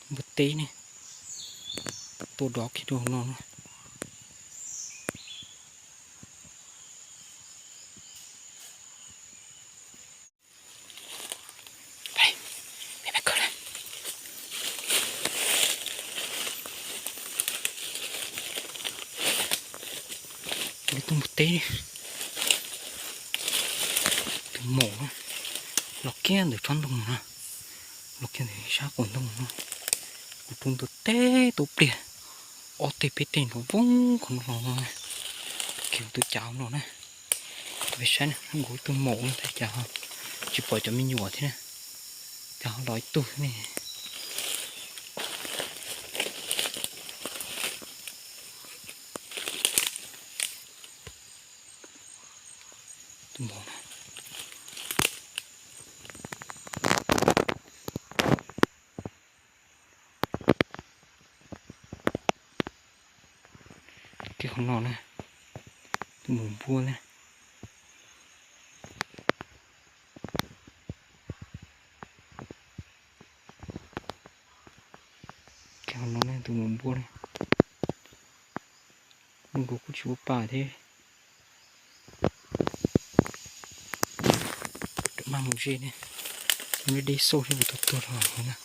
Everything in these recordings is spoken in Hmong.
Npua teb ne, tuaj dov kiag rau hauv no na. Li tus npua teb, tus maum na, los kiag ntawm tsob ntoo no, los kiag ntawm sab qaum ntoo no, kuv rau ntua teb tuaj pliag, ob teg peb teg nrov voog qhov no los, kiag tus cav no na. Peb saib na, nkaus ib tug maum no tab cas tsis pom cov me nyuam thiab na, cas ho los ib tug ne. Tus maum na. Kiag qhov no na, tus maum npua na. Kiag qhov no na, tus maum npua na. Lub nkuav kuj tsis ua pa thiab. Rov maj mus ze ne, deb xauj thiab puas tau tuag los na.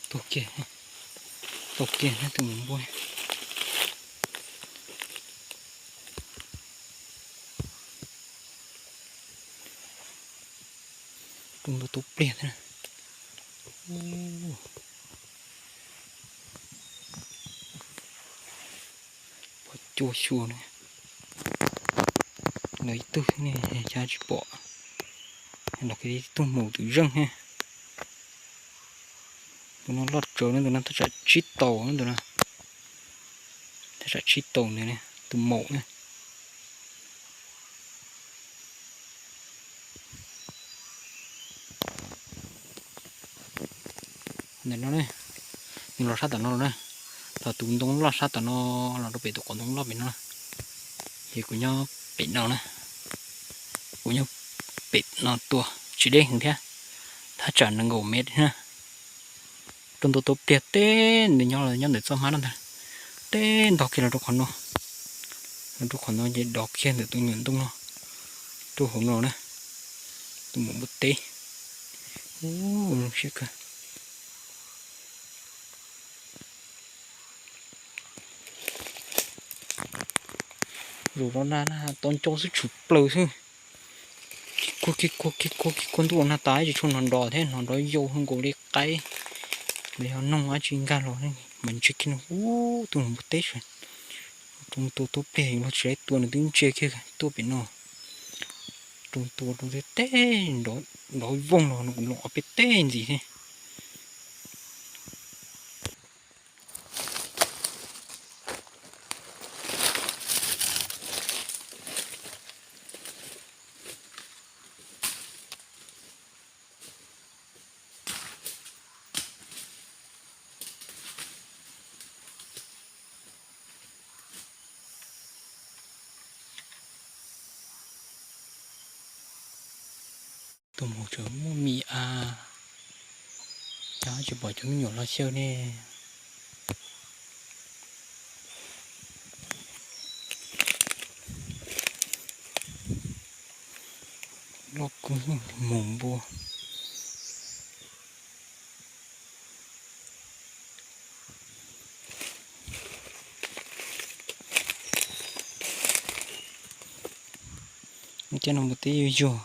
Tuag kiag, tuag kiag na tus maum npua. Rau ntua tau pliag thiab. Pom cua xyuas na. Lawv ib tug ne, cas tsis pom. Los kiag ib tug maum twm zeej thiab. Tus no loj tsawv na, tus no thaj tsam tsib taus na tus no. Thaj tsam tsib taus ntawd na, tus maum na. Ntawm no ne, nws los sab tom no los na. Thaum tus ntoo loj sab tom no los rau pem tus qhov ntoo loj pem no na. Ces kuv nyob pem no na, kuv nyob pem no tua tsis deb heev thiab, thaj tsam nees nkaum mev na. Rau ntua tau pliag teb nws nyob los nyob ntawm txoj hmab no ntag. Teb ntog kiag los rau qhov no, los rau qhov no ces dov kiag ntawm tus nyuam ntoo no rau hauv no na. Tus maum npua teb. Ub, zoo siab kawg. Zaum no na tau ncau xwb tshwm plaws xwb. Kiag kuag kiag kuag kiag kuag kiag kuag ntuj nag tas tsis tshua hnov nrov thiab, hnov nrov yau nkaus li qaib los yog noog dab tsi nkag los mas ntshe kiag no. Ub, tus maum npua teb sav, rau ntua tau pliag yuav luag tsis laib tua nws twb ntsia kiag tuaj pem no. Rau ntua rau teb nrov voog los nws kuj los ob peb teg ntxiv thiab. Tus maum tseem muaj mis a, cas tsis pom cov me nyuam los xyaw ne. Loj kawg, tus maum npua. Cov no npua teb yuag yuag.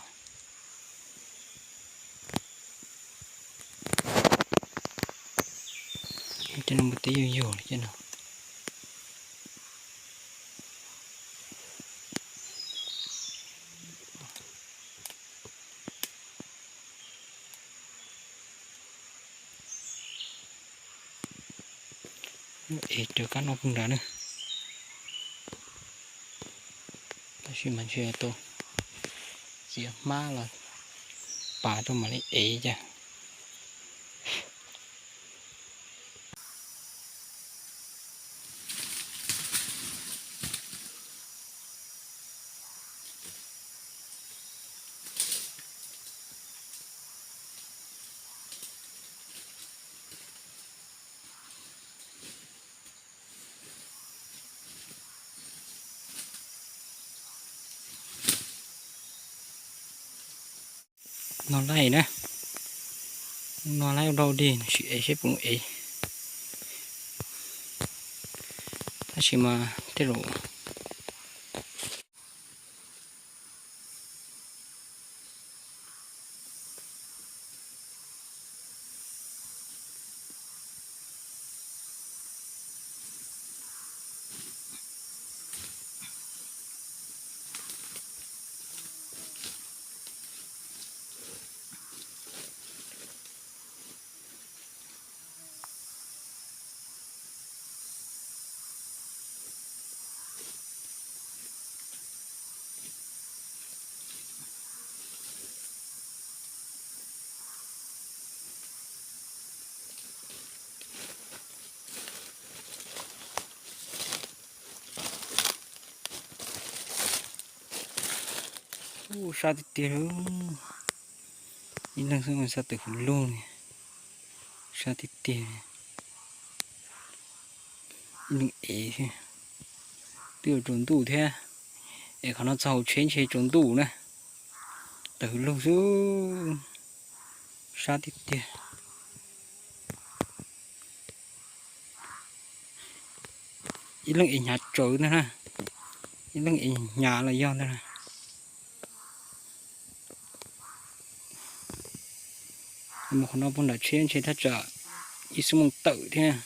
Cov no npua teb yuag yuag li cov no. Es raws kab no pug nrad na. Tab sis mas ntshe tau txiav hmab los pas rau mam li ev cas. No laij na, no laij ua dau dig, sim ev seb puas ev. Tab sis mas tej zaum Ub, sab tiag tiag. Ib leeg xwb mas sab tawm hauv lug li. Sab tiag tiag. Ib leeg ev thiab. Twb yuav tsaus ntuj thiab. Es qhov no txog hauv tsheb ntshe tsaus ntuj na. Tawm hauv lug xwb. Sab tiag tiag. Ib leeg ev hnyav tsawv ntag na. Ib leeg ev hnyav los yog ntag na. Mus qhov no puag nram tsheb ntshe thaj tsam ib xuab moos tawm thiab.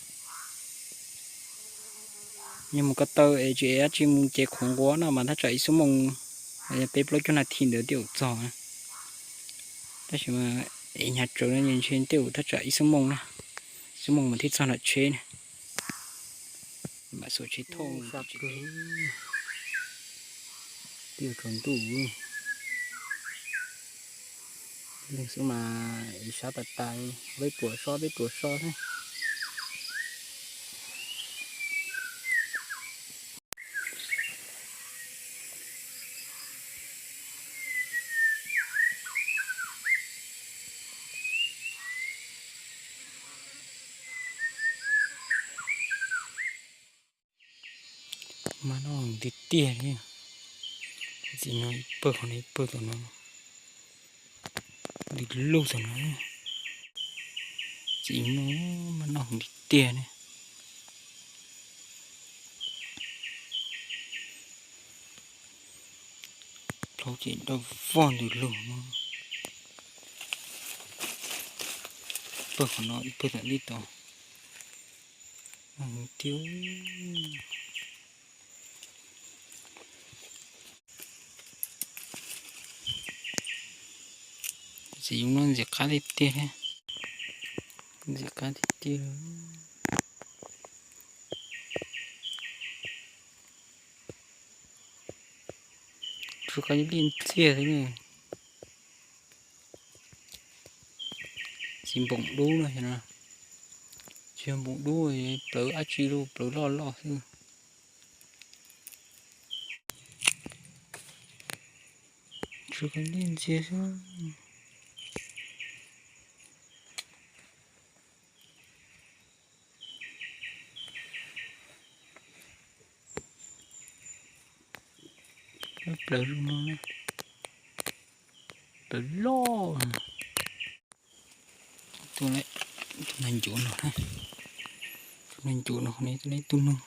Yog mus ko taw es tsis ev dab tsi mus ces qhuav nquab no mas thaj tsam ib xuab moos, peb plaub caug nas this ntawd twb yuav txog. Tab sis mas ev hnyav tsawv no ntshe twb yuav thaj tsam ib xuab moos na. Xuab moos mas thiaj txog nram tsheb na. Mam xuas tsheb thauj. Twb yuav tsaus ntuj. Leej xwb mas ev sab tas tas, peb ruam so peb ruam so thiab. Mas noj tiag tiag li. Txiv no ib pawg qhov no ib pawg tom no. Ntws lug tom no. Txiv no mas noj tiag tiag li. Plaub ces dawb vog ntws lug no. Pawg qhov no ib pawg tom ntej tod. Noj tiag. Txiv zoo no ntxim qab tiag tiag thiab. Ntxim qab tiag tiag. Tsuas qab ib lij ntxiag xwb ne. Txiv npoom dub no, tsis yog npoom dub, plawv dab tsi los plawv loj loj xwb. Tsuas qab ib lij ntxiag xwb. Plawv zoo no, plawv loj. Tus no, tus no ncuav no, tus no ncuav no, tus no ib tug noog.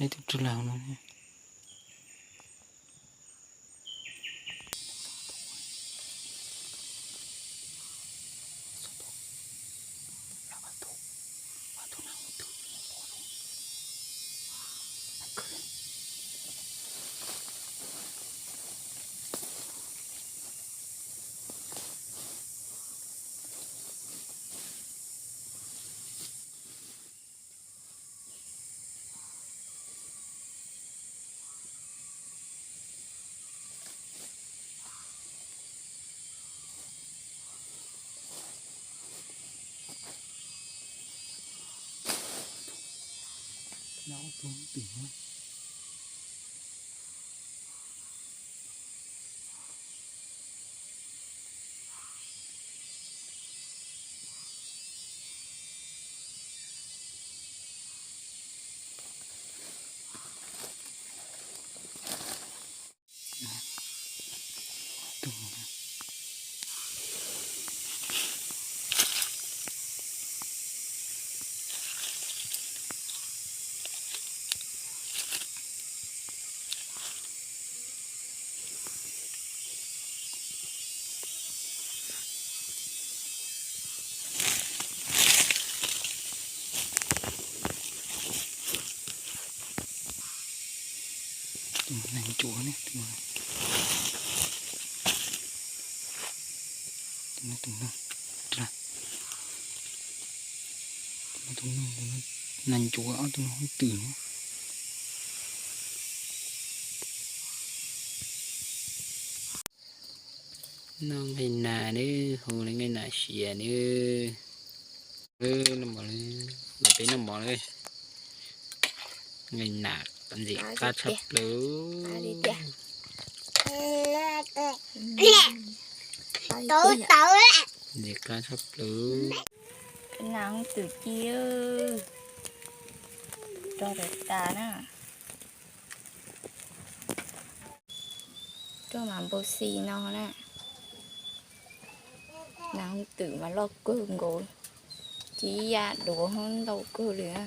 Ib tug tsuj laug no. Nas ncuav ne, tus no, tus no, tus no, tus no, nas ncuav, ob tug no hooj twm. Noj nqaij nas nawb, hu li nqaij nas siav nawb. Noj mov, lawv peb noj mov nawb. Nqaij nas ntxim qab tshaj plaws. Ntxim qab tshaj plaws. Nas hooj twm ci, rog tas tas na. Roj mas npau xi no na. Nas hooj twm mas loj kawg nkaus, ci ya duav hoob ntau kawg li na.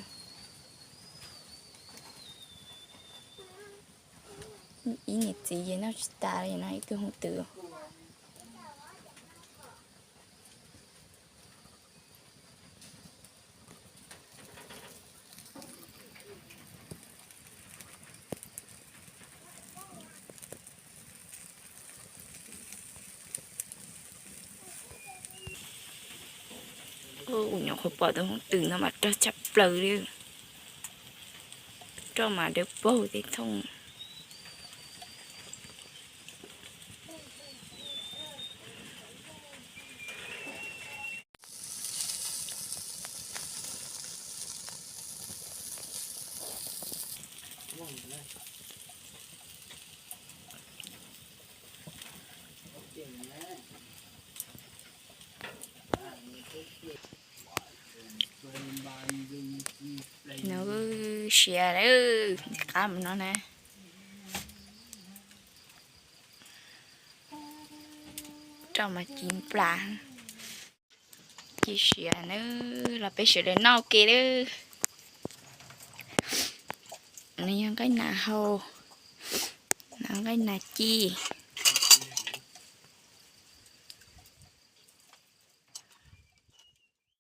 Ib niam txiv ces noj tsis tas li no ib tug hooj twm. Nyuam qhuav pom tus hooj twm no mas rog tshaj plaws li. Roj mas dawb paug tej thooj. Nws siav lawm, ntxim qab mus no na. Roj mas ci nplas. Ci siav nawb, los peb sawv daws noj ua ke nawb. Nws yog nqaij nas hau, nqaij nas ci.